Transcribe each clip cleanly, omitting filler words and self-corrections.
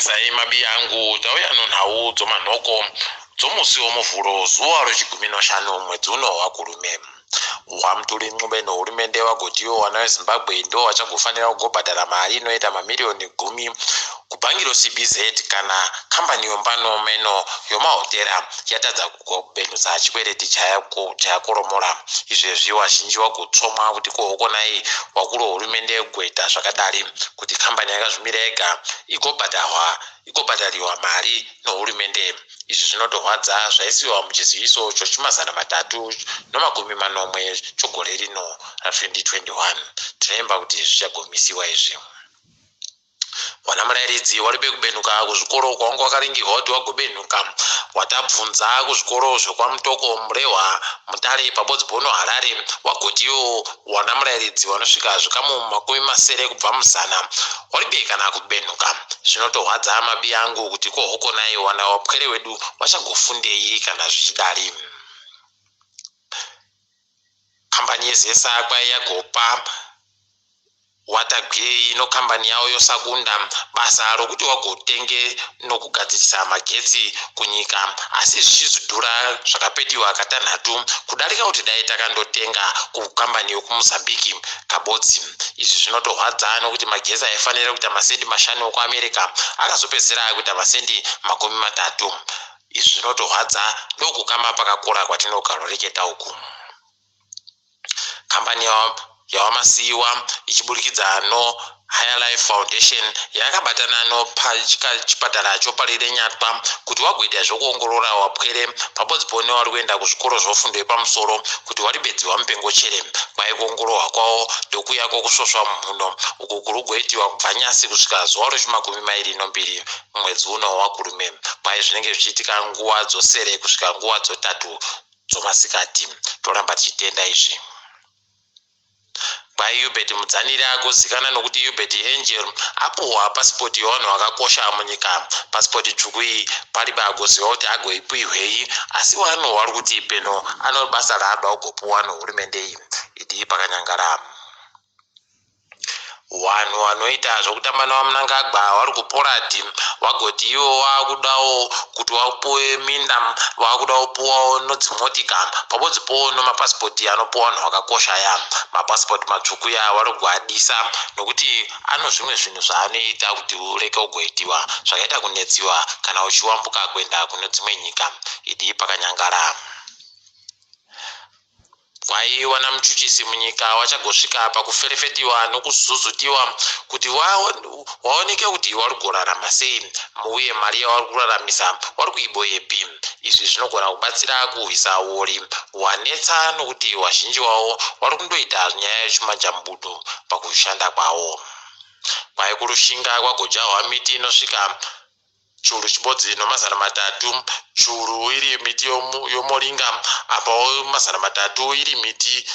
Mhorosai mabiyangu, tauya nonhau dzomanhoko dzomusi woMuvhuro zuva rechigumi noshanu mwedzi uno waKurume. WaMthuli Ncube nohurumende vagotiwo vana veZimbabwe ndivo vachagofanira kugobhadhara mari inoita mamiriyoni gumi kubhangi roCBZ kana kambani yombanomeno yomahotera yatadza kugobenutsa chikwereti chayakoromora. Izvezvi vazhinji vagotsvomwa kuti kohokonai wakuru wehurumende goita zvakadari kuti kambani yakazvimira yega igobhadharwa igobhadhariwa mari nohurumende. Izvi zvinotorwadza zvaisiwa muchiziviso chochimazana matatu nomakumi manomwe chogore rino ra2021. Tinoimba kuti zvichagomisiwa izvi. Wana murairidzi waribe kubenuka kuzvikoro kwawanga wakaringirwa kuti wagobenuka. Watabvunza kuzvikoro zvekwaMutoko, Murehwa, Mutare pabodzbono Harare, wagotiwo wana murairidzi wanosvika zvikamu 60 kubva muzana waribe kana kubenuka. Zvinotorwadza mabiyangu kuti kohokonai wana wapwere wedu wachagofundei kana zvichidari. Kambani yeZesa kwai yagopa waTagwirei nokambani yavo yoSakunda basa rokuti wagotenge nokugadzirisa magetsi kunyika, asi zvichizodhura zvakapetiwa katanhatu kudarika kuti dai takandotenga kukambani yokuMozambique kabodzi. Izvi zvinotorwadza nokuti magetsi aifanira kuita masendi 5 okuAmerica akazopedzisira akuita masendi 30. Izvi zvinotorwadza, ndokukama pakakura kwatinogaroreketa uku. Kambani yaWaMasiyiwa ichiburikidza noHigher Life Foundation yakabatana nochipatara choParirenyatwa kuti wagoita zvokuongorora wapwere pabodzipo nevari kuenda kuzvikoro zvofundo yepamusoro kuti waribedziwa mupengo chere. Kwai kuongororwa kwavo ndokuya kwokusvosva mumhuno uku kuri kugoitiwa kubva nyasi kusvika zuva rechimakumi mairi nombiri mwedzi uno waKurume. Kwai zvinenge zvichiitika nguva dzosere kusvika nguva dzotatu dzomasikati. Toramba tichitenda izvi. Kwai Hubert Mudzaniri agozikana nokuti Hubert Angel apuhwa pasipoti yevanhu vakakosha munyika. Pasipoti tsvuku iyi paribe agoziva kuti agoipihwei, asi vanhu vari kuti peno ano basa raanoda kugopuwa nohurumende iyi. Idi pakanyangara. Vanhu vanoita zvokutamba naVaMnangagwa vari kuPorad vagoti ivo vakudawo kuti vapuwe minda, vakuda kupuwawo nodzimotika pabodzipowo nomapasipoti anopuwa vanhu vakakosha aya. Mapasipoti matsvuku ya vari kuadisa nokuti ano zvimwe zvinhu zvaanoita kuti ureke kugoitiwa zvakaita kunetsiwa kana uchiwambuka kuenda kune dzimwe nyika. Idi pakanyangara. Kwaiwana muchuchisi munyika wachagosvika pakuferefetiwa nokuzuzutiwa kuti waoneke kuti wari kurarama sei uye mari yavari kuraramisa wari kuiboyepi. Izvi zvinogona kubatsira kurwisa uori hwanetsa nokuti vazhinji vavo vari kundoita nyaya yechimanjamubudu pakushanda kwavo. Kwai kuRushinga kwagojahwa miti inosvika churu chibodzi nomazana 3, churu iri miti yomoringa, apawo 300 iri miti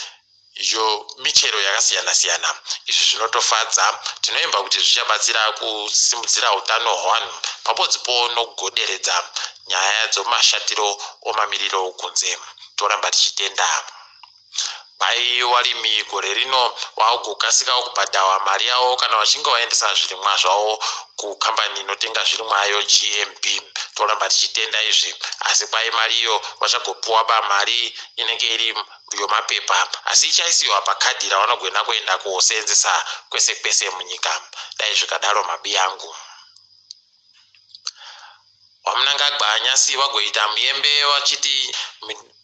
yomichero yakasiyana siyana. Izvi zvinotofadza, tinoimba kuti zvichabatsira kusimudzira utano hwavanhu pabodzipo nokugoderedza nyaya dzomashatiro omamiriro okunze. Toramba tichitenda. Kwai varimi gore rino vagokasika kubhadharwa mari yavo kana vachinge vaendesa zvirimwa zvavo kukambani inotenga zvirimwa yoGMB. Toramba tichitenda izvi, asi kwai mari iyo vachagopuwa ba mari inenge iri yomapepa, asi ichaisiwa pakadhi ravanogona kuenda koseenzesa kwese kwese munyika. Dai zvikadaro mabi angu. VaMnangagwa nyasi vagoita muyembe vachiti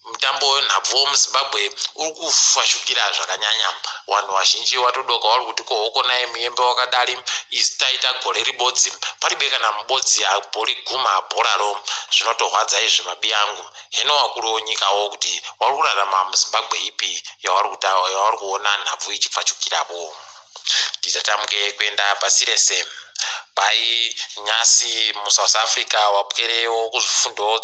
mutambo wenhabvu wemuZimbabwe uri kufashukira zvakanyanya. Vanhu vazhinji vatodoka vari kuti kohokonai muyembe wakadari isu taita gore ribodzi paribe kana mubodzi aboriguma bhoraro. Zvinotorwadza izvi mabi angu. Hino vakuru venyikawo kuti vari kurarama muZimbabwe ipi yavari kuona nhabvu ichipfachukirapo. Titatamuke kuenda pasi rese. Pai nyasi muSouth Africa wapwerewo kuzvifundo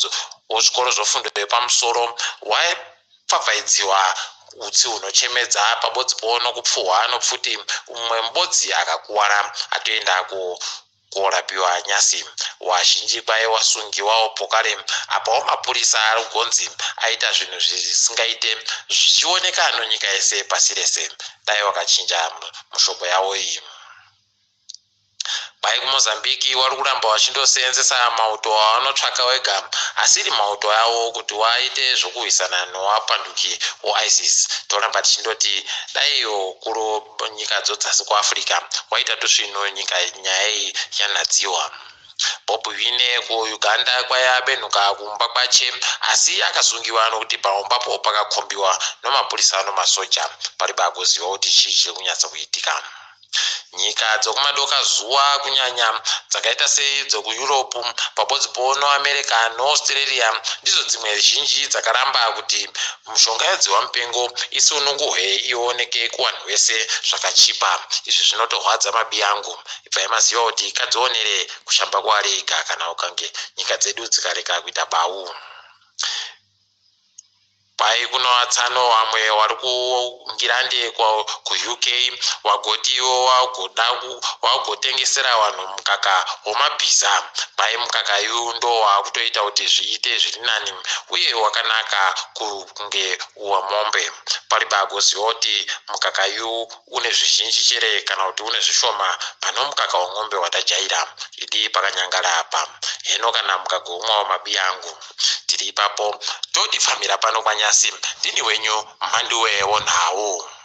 wezvikoro zvefundo yepamusoro waipfapfaidziwa utsi hunochemedza pabodzipo nokupfuhwa nopfuti, umwe mubodzi akakuwara atoenda korapiwa nyasi. Wazhinji kwai wasungiwawo pokare apawo mapurisa ari kugonzi aita zvinhu zvisingaite zvichioneka nonyika yese pasi rese. Dai wakachinja mushoko yavo iyi. Kwai kuMozambique wari kuramba wachindoseenzesa mauto awanotsvaka wega asiri mauto avo kuti waite zvokurwisana nowapanduki woISIS. Toramba tichindoti daiyo kuro nyika dzodzasi kuAfrica waita tusvinu nyika nyaya iyi yanhadziwa. Bobi Wine kuUganda kwai abenhuka kumba kwache asi akasungiwa nokuti paumbapo pakakombiwa nomapurisa nomasoja pari pakuziva kuti chii chiri kunyatsa kuitika. Nyika dzokumadoka zuva kunyanya dzakaita sedzokuEurope pabodzipo noAmerica noAustralia ndidzo dzimwe zhinji dzakaramba kuti mishonga yedzihwa mupengo isunungurwe ioneke kuvanhu vese zvakachipa. Izvi zvinotorwadza mabi angu. Ibvai maziva kuti kadzionere kushamba kwarega kana ukange nyika dzedu dzikarega kuita bau. Kwai kunovatsano vamwe wari kuNgirande kuUK wagoti iwo wagoda wagotengesera vanhu mukaka womabhiza. Kwai mukaka iyu ndo wakutoita kuti zviite zviri nani uye wakanaka kunge wemombe. Pari pagoziva kuti mukaka iyu une zvizhinji chere kana kuti une zvishoma pane mukaka wemombe watajaira. Idi pakanyangara apa. Heno kana mukagoumwawo mabi angu. Tiri ipapo todipfamira pano kwanyasi. Ndini wenyu Mhanduwe wonhau.